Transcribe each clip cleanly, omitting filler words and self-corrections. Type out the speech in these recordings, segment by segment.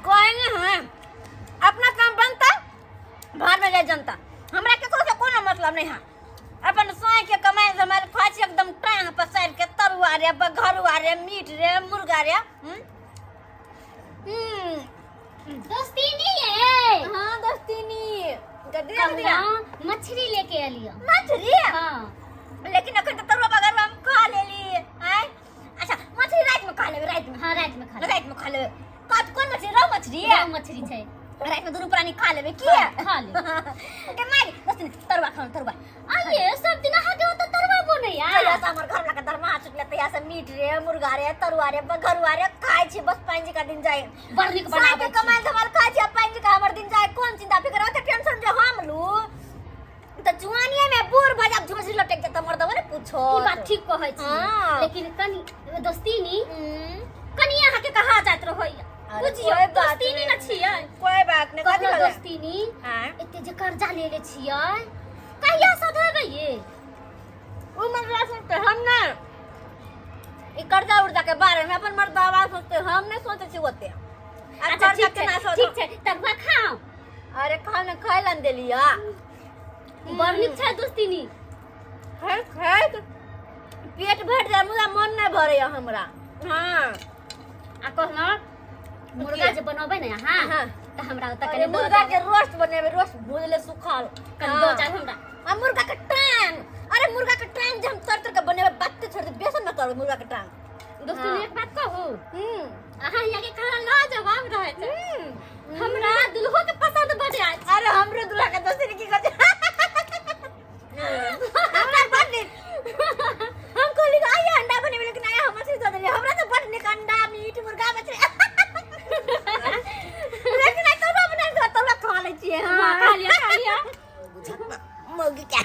कहेंगे हैं अपना काम बनता भाड़ में जाए जनता। हमरा केकरो से कोनो मतलब नहीं है। अपन सोए के कमाई जमाई खाइ छी एकदम टांग पसारि के, तरुआ रे, बघरुआ रे, मीट रे, मुर्गा रे। हम्म हम्म। दोस्ती नहीं है। हाँ दोस्तीनी गदिया गदिया। कहलहुँ मछली लेके एलियो। मछली? हाँ। लेकिन अखन तऽ तरुआ बगरवा हम खा लेली। आँय अच्छा मछली राति में खा लेबै, राति में। हाँ राति में खा लेबै। राति में खा लेबै। कत कोन मछली? रहु मछली? रहु मछली छै। राति में दुनू प्राणी खा लेबै की? हाँ, खा लेबै। के माय दोस्तीनी तरुआ खाउ, तरुआ। आइए सब दिन अहाँ के ओतऽ तरुआ बनैया। जहिया से हमर घर वाला के दरमाहा छुटले तहिया से मीट रे, मुर्गा रे, तरुआ रे, बघरुआ रे खाइ छी, बस पाँच का दिन जाय। बड़ नीक साय बनाबै के छी। कमाइ धमाल खाइ छी आ पाँच का हमर दिन जाय। कोन चिंता फिकर ओते टेंशन जे हम लू तऽ जुआनिये में बूढ़ भऽ जायब, झोंसी लटक जायत मर्दवा ने पूछो। ई बात ठीक कहै छी। हाँ। लेकिन कनि दोस्तीनी कनि अहाँ के कहा जाइत रहैया। अरे बुझियौ कोई बात दोस्तीनी नहीं। न छियै। कोई बात नहीं। कथी कहलहुँ भेलै? दोस्तीनी आँय? एते जे कर्जा लेले छियै कहिया सधेबै ये? उ मर्दवा सोचते हम ना ई कर्जा उर्जा के बारे में, अपन मर्दवा सोचते, हम नहीं सोचे छी ओते। आ अच्छा कर्जा ठीक छै, केना सधो? ठीक छै, तरुआ खाओ। अरे खाओ ने, खाय लन देलिया। बड़ नीक छै दोस्तीनी। खाइत खाइत पेट भरि जाय मुदा मन नहि भरैया हमरा। हाँ। आ कहलहुँ मुर्गा जे बनबै ने अहाँ हाँ। तऽ हमरा ओतऽ अरे कनि दऽ मुर्गा जाउ। के रोस्ट बनेबै, रोस्ट भुजले सुखल। कनि हाँ। दऽ जाउ हमरा। आ मुर्गा के टांग, अरे मुर्गा के टांग जे हम तर तर के बनेबै, बाते छोड़ दे, बेसन में तरबै मुर्गा के टांग। दोस्तीनी हाँ। एक बात कहू? हम्म। अहाँ यहाँ के खाना लाजवाब रहै छै। हम्म। हमरा दुल्हो के पसंद बड़ आयल छै। अरे हमरो दुल्हा के दोस्ती की कहै छै? हमरा बड़ नीक। हम कहली कि आइए अंडा बनेबै, लेकिन आइ हम मछली दऽ देलियै। हमरा तऽ बड़ नीक अंडा, मीट, मुर्गा, मछली। लेकिन आइ तरुआ बना कऽ तरुआ खा लै छियै। हाँ, हाँ। खा लिअ, खा लिअ। मौगी के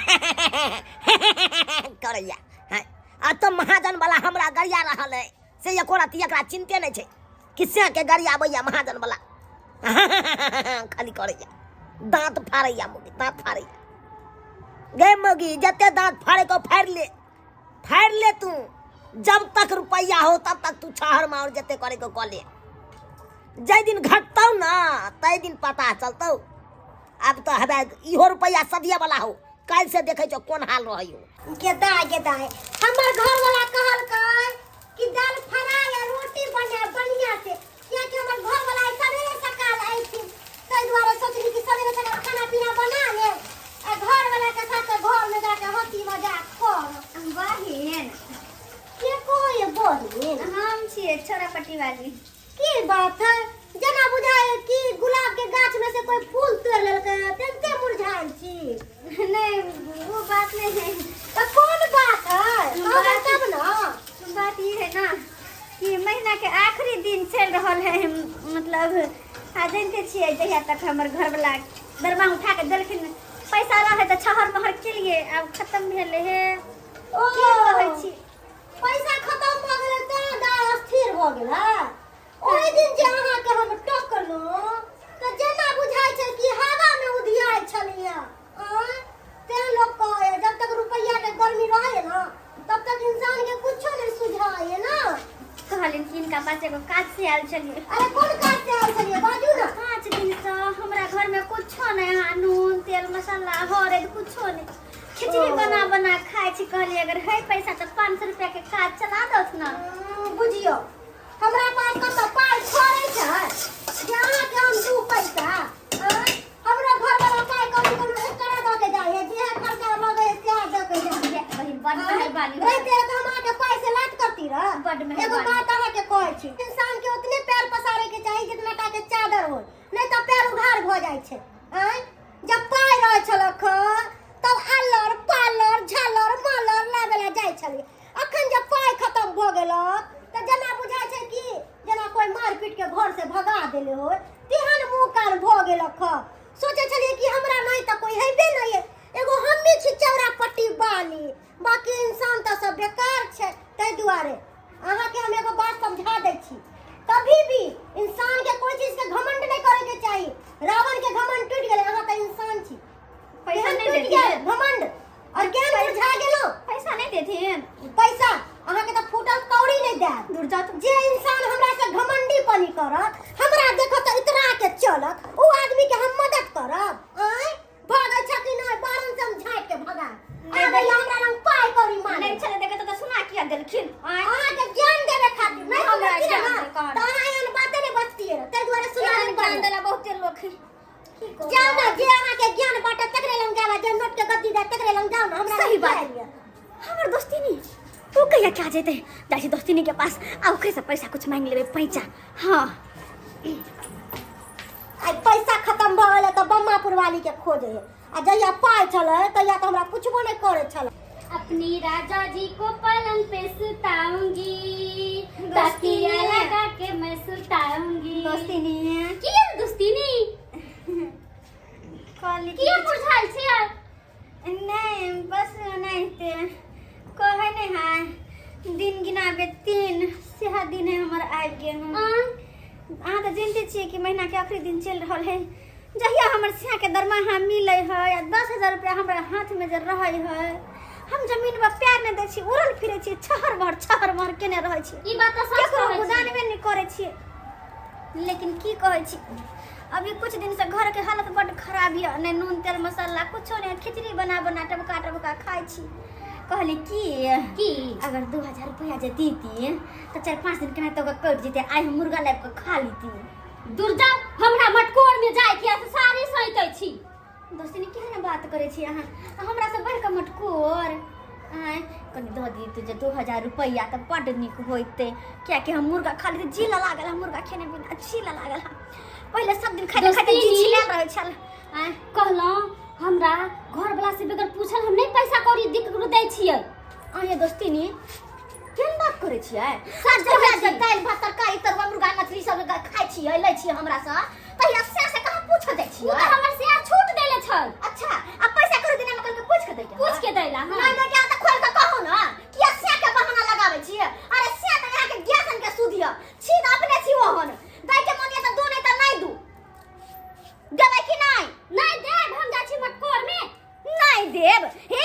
करैया हैं। आ तऽ महाजन वाला हमरा गरिया रहल है से एको रत्ती एकरा चिंते नहि छै कि से के गरियाबैया महाजन वाला खाली करैया दांत फाड़ैया मौगी, दांत फाड़ैया। गे मौगी जते दांत फाड़े को फाड़ ले, फाड़ ले तू, जब तक रुपया हो तब तक तू छहर मार जते करे को कऽ ले। जाहि दिन घटतौ ना ताहि दिन पता चलतौ। आब तऽ हवे इहो रुपया सदिया वाला हो, काल्हि से देखै छौ कोन हाल रहै हो। गेदाय गेदाय हमर घर वाला कहलकै कि दाल फ्राई आ रोटी बना बढ़िया से, कियाकि हमर घर वाला आइ सवेरे सकाल अयथिन, ताहि दुआरे सोचली कि सवेरे सकाल खाना पीना बना लेब आ घर वाला के साथ घर में जाके हंसी मजाक करब। बहिन। के कहैए बहिन? हम छियै छोरा पट्टी वाली। की बात है, जेना बुझाय कि गुलाब के गाछ में से कोई फूल तोड़ लेलकै तेनते मुरझायल छी। नहीं वो बात नहीं है। तो कौन बात है कहबै तब ना। बात ये है ना कि महीना के आखिरी दिन चल रहल है, मतलब आ जानते छियै जहिया तक हमर घर वाला दरमाहा उठा के देलखिन पैसा रहे तऽ छहर महर केलिए, आब खत्म भेलै हे। ओ की कहै छी? पैसा खत्म भऽ गेलै तें दाय अस्थिर भऽ गेलै। ओहि दिन जे अहाँके हम टोकलहुँ तऽ जेना बुझाइ छै कि हवामे उधियाइ छलियै। आँय तें लोक कहैए जब तक रुपैआके गर्मी रहैए ने तब तक इंसानके कुछो नहि सुझाइए ने। कहलिन कि हिनका पास एगो काज से आयल छलियै। अरे कोन काज से आयल छलियै बाजू ने। 5 दिन से हमरा घर में कुछो नहि है, नून तेल मसाला हरद कुछो नहि, खिचड़ी बना बना खाइ छी। कहलियै अगर है पैसा तऽ 500 रुपया के काज चला दौथ ना। बुझियौ हमरा पास कतऽ पाइ छोड़ै छै जे अहाँके हम 2 पैसा। आँय? हमरा घर वाला पाइ कभी कोनो एकरा दऽ के जाइ है, जेहे खर्चा लगै है सेहे दऽ के जाइ है। बहिन बड मेहरबानी। रहिते तऽ हम अहाँके पाइ से लात करती रह। बड मेहरबानी। एगो बात अहाँके कहै छी, इंसान के उतने पैर पसारे के चाही जितना टा के चादर हो, नहीं तऽ पैर उघार भऽ जाइ छै। आँय जब पाइ रहै छलक तब अलर पालर झालर मालर लाबे ला जाइ छलियै, अखन जब पाइ खत्म भऽ गेल तऽ जेना बुझाइ छै कि जेना कोइ मारि पीट के घर से भगा देले हो तेहन मुँह कान भऽ गेल। सोचै छलियै कि हमरा नहि तऽ कोइ हेबे नहि है, एगो हम्मी छी चौरा पट्टी बाली, बाकी इंसान तऽ सब बेकार छै। ताहि दुआरे अहाँके हम एगो बात समझा दै छी, कभी भी इंसान के कोई चीज के घमंड नहीं करे के चाही। रावण के घमंड टूट गेलै, अहाँ तऽ इंसान छी। पैसा केहन नहीं टूटि देथिन? गेल घमंड और केहन मुरझा गेलहुँ। पैसा नहीं देथिन? पैसा अहाँके तऽ करत हमरा देखत तऽ इतरा के चलत ओ आदमी के हम मदद करब आँय भागै छै कि नहि बारन से हम झाँटि के भगा आबै हमरा लग पाइ कौड़ी मांगे नहि छलै देखै तऽ सुना किया देलखिन आँय अहाँके ज्ञान देवे खातिर नहि हमरा सुनतियै ज्ञान ने दे कहन। तऽ अहाँ एहन बाते नहि बजतियै रह ताहि दुआरे सुना एहन नहि ज्ञान पड़ल देला बहुते लोक है की कहू? जाउ ने जे अहाँके ज्ञान बाँटत तकरे लग जाउ आ जे नोट के गद्दी देत तकरे लग जाउ ने हमरा सही लग बात। किया एलियै? हमर दोस्तिनी ओ कहिया क्या जेतै जाइ छी दोस्तिनी के पास आ ओकरे से पैसा कुछ मांगि लेबै पैसा हाँ आइ पैसा खत्म भऽ गेलै तऽ बम्मापुर वाली के खोजे है आ जहिया पाइ छलै तहिया तऽ हमरा पुछबो नहि करै छलै अपनी राजा जी को पलंग पे सुताऊंगी तकिया लगा के मैं सुताऊंगी दोस्तिनी किया दोस्तिनी कहली किया मुरझायल छियै नहि बस ओनाहिते कहै नहि है दिन गिनाबे तीन सेहा दिन है हमर आबि गेल हन अहाँ तऽ जानते छियै कि महीनाके आखिरी दिन चलि रहल है जहिया हमर सियाके दरमाहा मिलै है या 10,000 रुपया हमरा हाथमे जे रहै है हम जमीन पर पैर नहि दै छी उड़ल फिरै छी छहर भर छहर भर केने रहै छी ई बात तऽ सच केकरो कहै छी गुदानबे नहि करै छियै लेकिन की कहै छी अभी कुछ दिन से घर के हालत बड खराब यऽ नहि नून तेल मसाला कुछो नहि खिचड़ी बना बना टबका टबका खाइ छी कहली की की अगर 2,000 रुपया जे दीती तऽ 4-5 दिन केना तो कटि जेतै आइ हम मुर्गा लाबि कऽ खा लीती दूर जाओ हमरा मटकोर में जाय के से साड़ी सैतै छी दोस्ती केहन बात करै छी अहाँ हमरा से बढ़ि कऽ मटकोर आँय कनि दऽ दी जे 2,000 रुपैआ तऽ बड्ड नीक होइतै कियाकि हम मुर्गा खा लीती जी लागल हँ मुर्गा खेने बिना जी लागल हँ पहिले सब दिन खाइते खाइते जी दोस्ती। छिलायल रहै छल आँय कहलहुँ हमरा घर वाला से बगैर पूछल हम नहीं पैसा कौड़ी दी ककरो दै छियै अहाँ दोस्ती केहन बात करै छियै सच जहिया कहै जे छी। दालि भात तरकारी तरुआ मुर्गा मछली सब खाइ छियै लै छियै हमरा सँ तहिया से से कहाँ पूछऽ जाइ उ छियै तऽ हमर शेयर छूट देले छल अच्छा आ पैसा करो दिना में कल के पूछ के दै पूछ के दैला हाँ नहीं दै के तऽ खोल के कहू ना किया से के बहाना लगाबै छियै अरे से तऽ यहाँ के गैसन के सूद यऽ छी तऽ अपने छी ओहन दै के मन यऽ तऽ दू नहीं तऽ नहीं दू देबै कि नहीं नहीं देब हम जाइ छी मटकोर में नहीं देब हे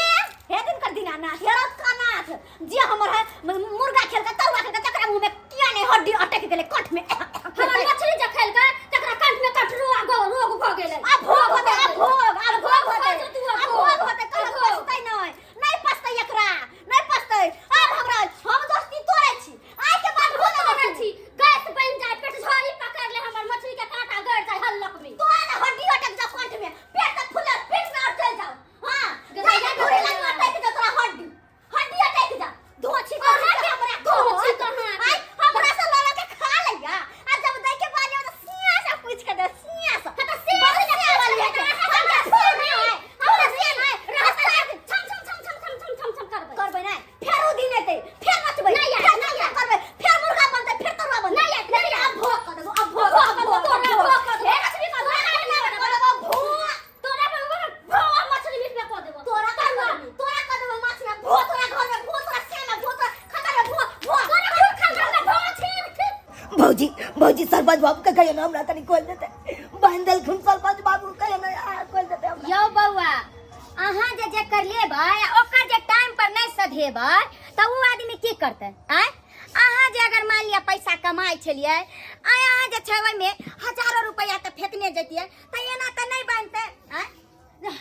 हे दिन कर दीनानाथ हे रथ का नाथ जे हमर है मुर्गा खेल के तरुआ खेल के तकरा मुंह में किया नहीं हड्डी अटक गेलै कंठ में हमर मछली जे खेलकै तकरा कंठ में कटरो आ गो रोग भऽ गेलै आ भोग होतै आ भोग आ भोग होतै तू आ भोग होतै कल पछतै नहीं नहीं पछतै एकरा नहीं पछतै आब हमरा हम दोस्ती तोड़ै छी आइ के बाद भोग भोग बनल छी गैस बनि जाय पेट झोरी पकड़ ले हमर मछली के कांटा गड़ जाय हल्लक में तोरा ने हड्डी अटक जाओ कंठ में पेट तक फूलल पेट में और चल जाओ हां गदैया जाके घोड़े लग अटक जा तोरा हड्डी हड्डी अटक जा धोछी अहाँ के हमरा धोछी धोछी कहाँ के? आइ हमरा से लड़ के खा लैया आ जब दै के बारी आवे त सिया से पूछ के दे सिया से तऽ सिया बहुत से सिया वाली है पूछ के दे, हमरा हमरा सिया सिया नहीं नहीं। है हमरा सिया नहीं रहता रहता छम छम छम छम छम छम छम छम करबै करबै नहीं फेर ओ दिन एतै फेर नचबै नहीं आयत, फेर नहीं नाचा करबै फेर मुर्गा बनतै फेर तरुआ बनतै नहीं आयत, नहीं लेकिन आयत। अब भोग कर देबो अब भोग भोग अब कर भोग देबो, अब तोरा भोग भोग कर देबो। हे लक्ष्मी का भोग कर देबो भोग तोरा पर भोग मछली मीट में कऽ देबो तोरा कर देबो तोरा कर देबो माछ में भोग तोरा घर में भोग तोरा सेना में भोग तोरा खाता में भोग भोग तोरा भोग खा खा भोग छीन छीन भौजी भौजी सरपंच बाबू के कहियो ना हमरा कनी खोल देते बांध देलखुन सरपंच बाबू कहियो ना आ, खोल देते हमरा यौ बौआ अहाँ जे जेकर लेबै आ ओकर जे टाइम पर नहि सधेबै तऽ ओ आदमी की करतै आँय अहाँ जे अगर मान लिअ पैसा कमाइ छलियै आइ अहाँ जे छै ओहिमे हजारो रुपैआ तऽ फेकने जैतियै तऽ एना तऽ नहि बनतै आँय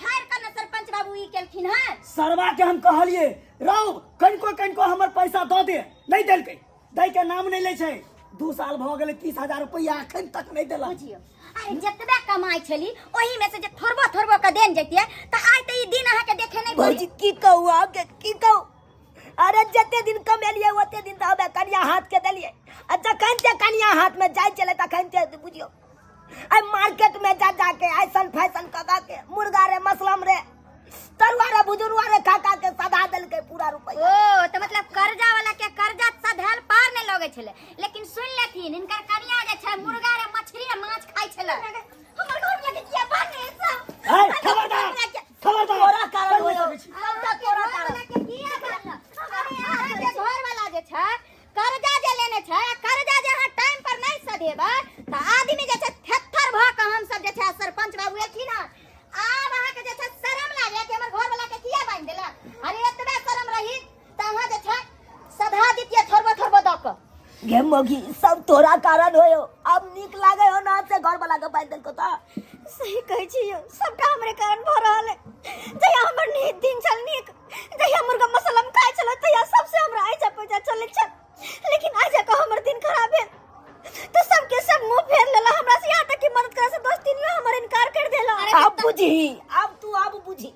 हारि कऽ ने सरपंच बाबू ई केलखिन हँ सरवा के हम कहलिए रौ कनिको कनिको हमर पैसा दऽ दे नहि देलकै दै के नाम नहि लै छै 2 साल भऽ गेलै 30,000 रुपैआ एखन तक नहि देलक बुझियौ अरे जतबे कमाइ छली ओही में से जे थोड़बो थोड़बो के देन जैतियै तऽ आइ तऽ ई दिन अहाँके देखे नहि भौजी की कहू अहाँके की कहू अरे जते दिन कमेलियै ओते दिन तऽ हमे कनिया हाथ के देलियै आ जखन ते कनिया हाथ में जाइ छलै तखन ते बुझियौ आइ मार्केट में जा जाके ऐसन फैशन कऽ कऽ के मुर्गा रे मसलम रे तरुआ रे भुजरुआ रे खा खा के सधा देलकै पूरा रुपैआ ओ तऽ मतलब कर्जा वाला के कर्जा सधल पार नहि लगै छलै लेकिन सुन लेथिन हिनकर कनिया जे छै मुर्गा रे मछली रे माछ खाइ छलै हमर घर लगे किया बाने सब ऐ, खबरदार खबरदार तोरा कारण कर नहि होयो सकै छी। सबटा तोरा कारण के किया बानलक? अरे अहाँके घर वाला जे छै कर्जा जे लेने छै आ कर्जा जे अहाँ टाइम पर नहि सधेबै तऽ आदमी जे छै थेत्थर भऽ कऽ हमसब जे छै सरपंच बाबू एलखिन हँ आब अहाँके जे छै शरम लागै कि हमर घर वाला के किया बान्हि देलक अरे एतबे शरम रही तऽ अहाँ जे छै सधा दितियै थोड़बो थोड़बो दऽ कऽ गे मौगी सब तोरा कारण होयो। अब नीक लागे हो ना से घर वाला के पाइ देलको त? सही कहै छी यौ, सबटा हमरे कारण भऽ रहल है। जहिया हमर नीक दिन छल नीक, जहिया मुर्गा मसाला हम खाइ छलहुँ तहिया सबसे हमरा ऐजा पैजा चलैत छल, लेकिन आइ जाकऽ हमर दिन खराब भेल तऽ सबके सब मुंह फेर लेला हमरा से। यहाँ तक कि मदद करे से दोस्ती नहीं हमर इनकार कर देला। अब बुझी, अब तू अब बुझी।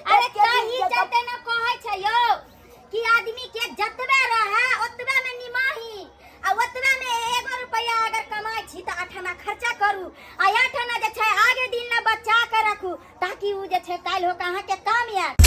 अरे एके दिन तही के चलते न कहै छै यौ कि आदमी के जतबे रहे ओतबे में निमाही, आ ओतबे में एगो रुपया अगर कमाइ छी तऽ 8 आना खर्चा करू, आ 8 आना जे छै आगे दिन ला बचा के रखू, ताकि उ जे छै काल्हि होके अहाँके काम आयत।